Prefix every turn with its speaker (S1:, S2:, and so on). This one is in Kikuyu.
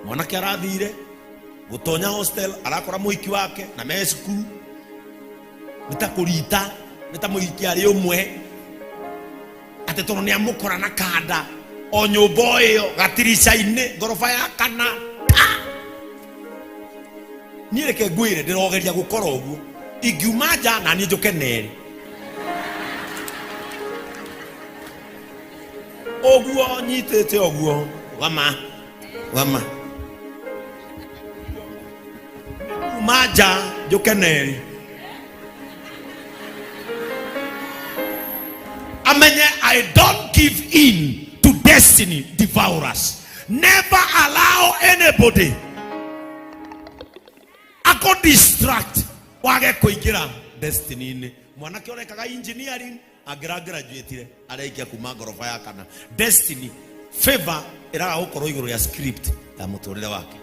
S1: Mwanake arathire gũtonya hostel, arakora mũhiki wake na me cukuru, nĩ ta kũrita, nĩ ta mũhiki arĩ ũmwe, atĩ tondũ nĩ amũkora na kanda o nyũmba o ĩyo gatirica-inĩ ngoroba ya kana ta. Niĩ reke ngwĩre, ndĩrogeria gũkora ũguo, ingiuma nja na niĩ njũke nerĩ ũguo nyitĩte ũguo wama wama kuma nja njũke nerĩ amenye. I don't give in to destiny devourers. Never allow anybody ako distract wage kũingĩra destiny-inĩ. Mwanake ũrekaga engineering angĩra graduatire, araikia kuma ngoroba ya kana. Destiny favor ĩraga gũkorwo igũrũ rĩa script ya mũtũrĩre wake.